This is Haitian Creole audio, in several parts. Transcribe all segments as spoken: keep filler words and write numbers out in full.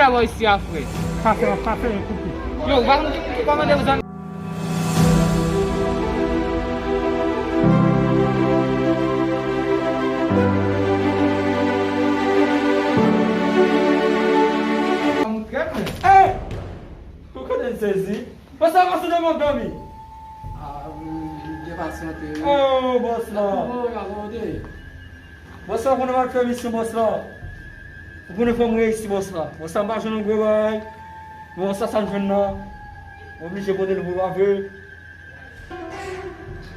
Sa bò isi a, frè. Sa fè, sa fè koupe. Yo, ou pa konn ki, ki kòmande ou zanmi? Ey! Ou konnen sezi? Bòs la, pase devan zanmi. Ah, m byen pasyante, wi. Oh, bòs la. Bon, ya, bon, de. Bòs la, ou konnen m al fè misyon, bòs la. Ou konnen fò m reyisi, bòs la. Bòs la, m pa jwenn yon gwo bagay. Bon, sa, sa m jwenn nan. M oblije pote l pou lave.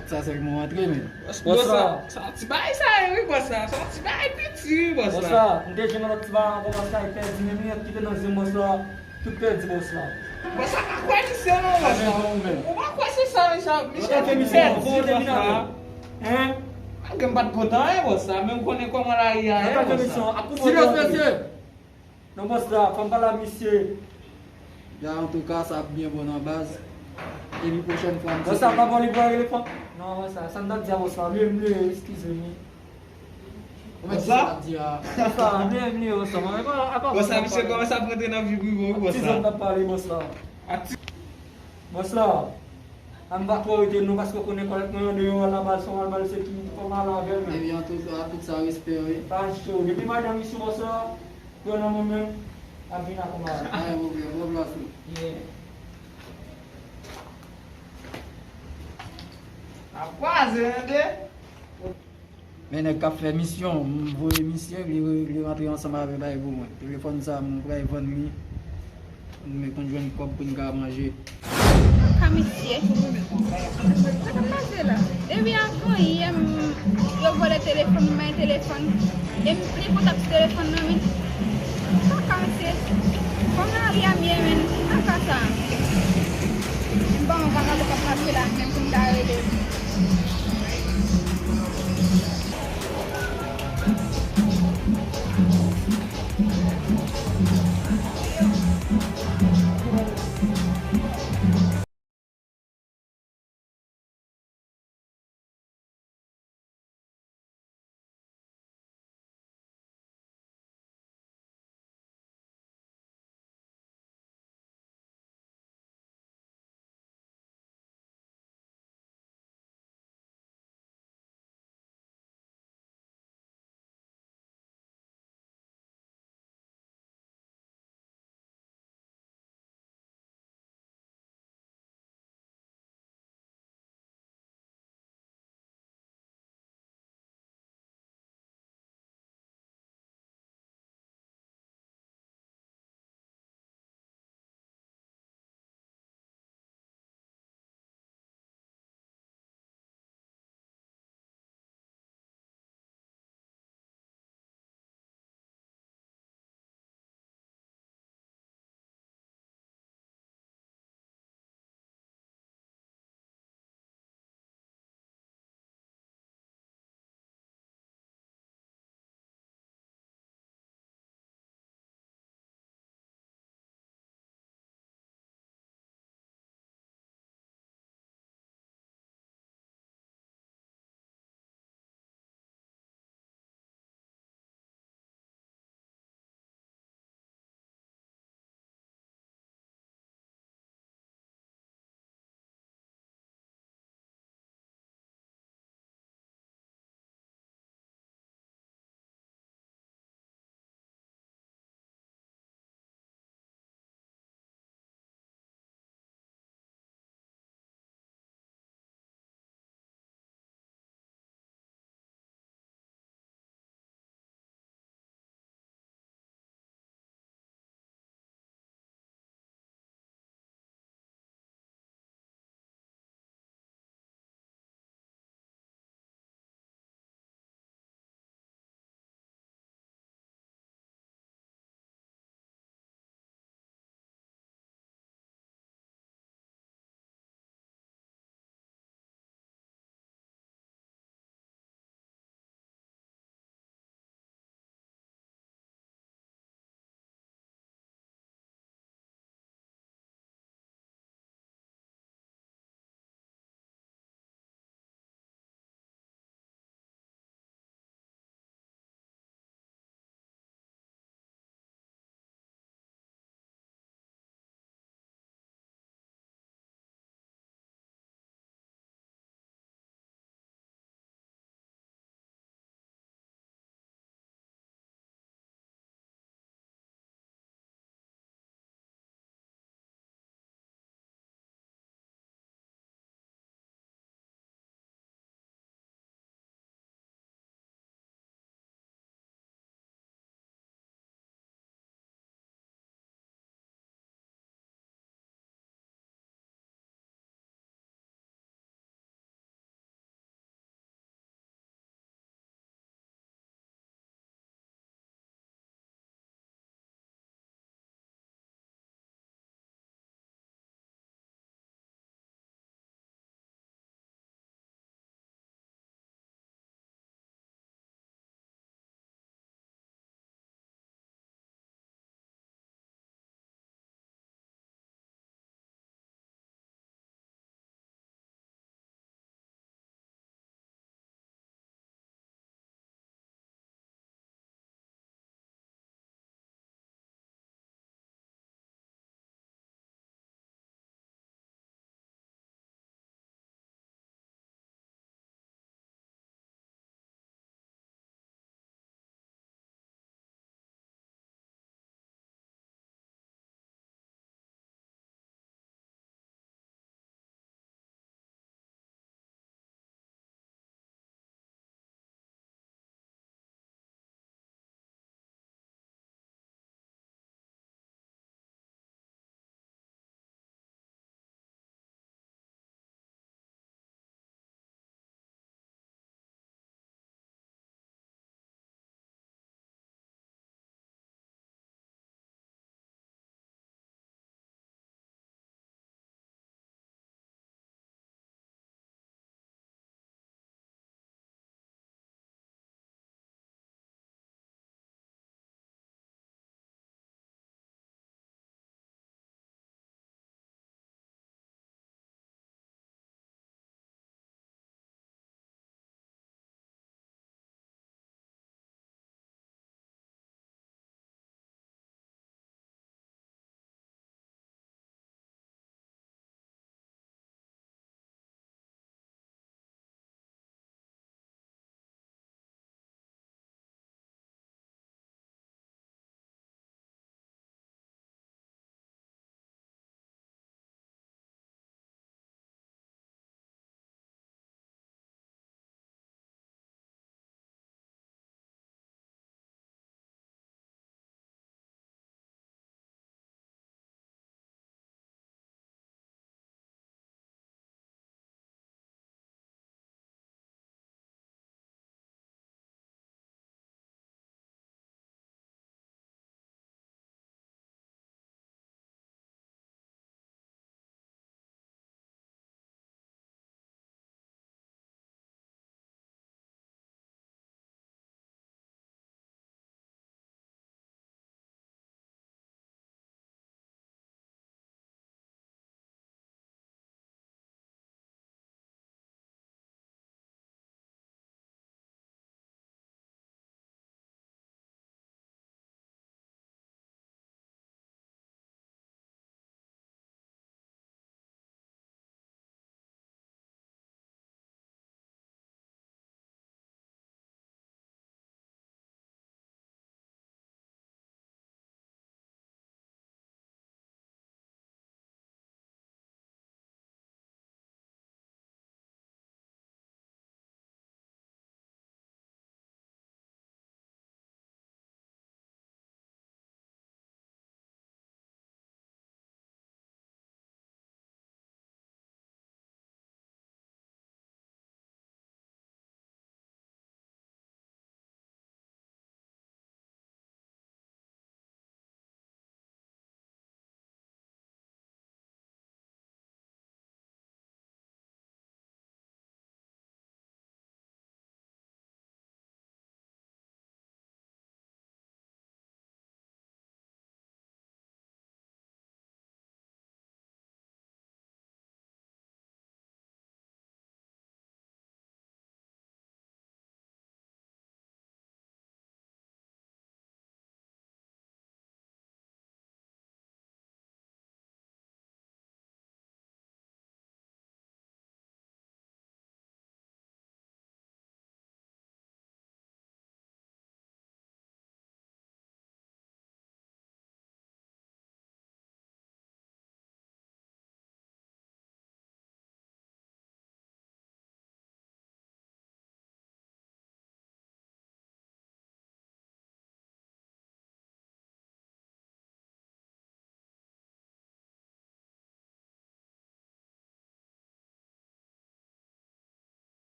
Ak sa sèlman antre, men. Bòs, bòs la. Sa, sa ti bagay sa ye, wi, bòs la. Sa ti bagay piti, wi, bòs la. Bòs la, m te jwenn yon lòt ti bagay ankò, bòs la, e pèdi menm li, ki te nan zye m, bòs la. Tout pèdi, bòs la. Bòs la, pa kwè misye non, bòs la. Ou menm, ou menm. Ou pa kwè se sa, misye, misye pèdi, bòs la. Hein? Malgre m pa t kontan, hein, bòs la, men m konnen kòman lari a ye, bòs la. Silans, mesye! Non, bòs la, fò m pale ak misye. Ya, antouka, sa ap byen bon nan baz. Epi pwochèn fwa, m... Bòs la, pa bon, li pral rele fanm. Non, bòs la, sa m t ap di a bòs la, mye, mye, eskize m. Ou menm ki sa w ap di a? Bòs la, mye, mye, bòs la, mwen pa, apa bòs la, misye kòmanse ap rantre nan vi prive w, bòs la. Ti zòn n ap pale, bòs la. Ak ti... Bòs la. An pa twò rete non, paske w konnen kòlèt mwen andeyò a la baz, fò m al ba l sekirite, fò m ale avè l menm. Ebyen, antouka, tout sa respè, wi. Pa cho. Depi madanm misye bòs la, pran nan mwen menm, ap vin ak mwen. Pa gen pwoblèm, bon plas ou. Yeah. Ap kwaze, tande. Men nèg k ap fè misyon, m voye misye, li, li rantre ansanm avè bagay pou mwen. Telefòn sa a, mwen pral vann li, pou mwen konn jwenn kòb pou n ka manje. Ka misye. Sa k ap pase la? Depi avan yè, m, yo vòlè telefòn, m bay telefòn. E m, li kontak sou telefòn nan, men. Kaka misye. Kòm lari a m ye, men. Kaka sa. M pa yon vakabon k ap mache la, menm pou m ta rele.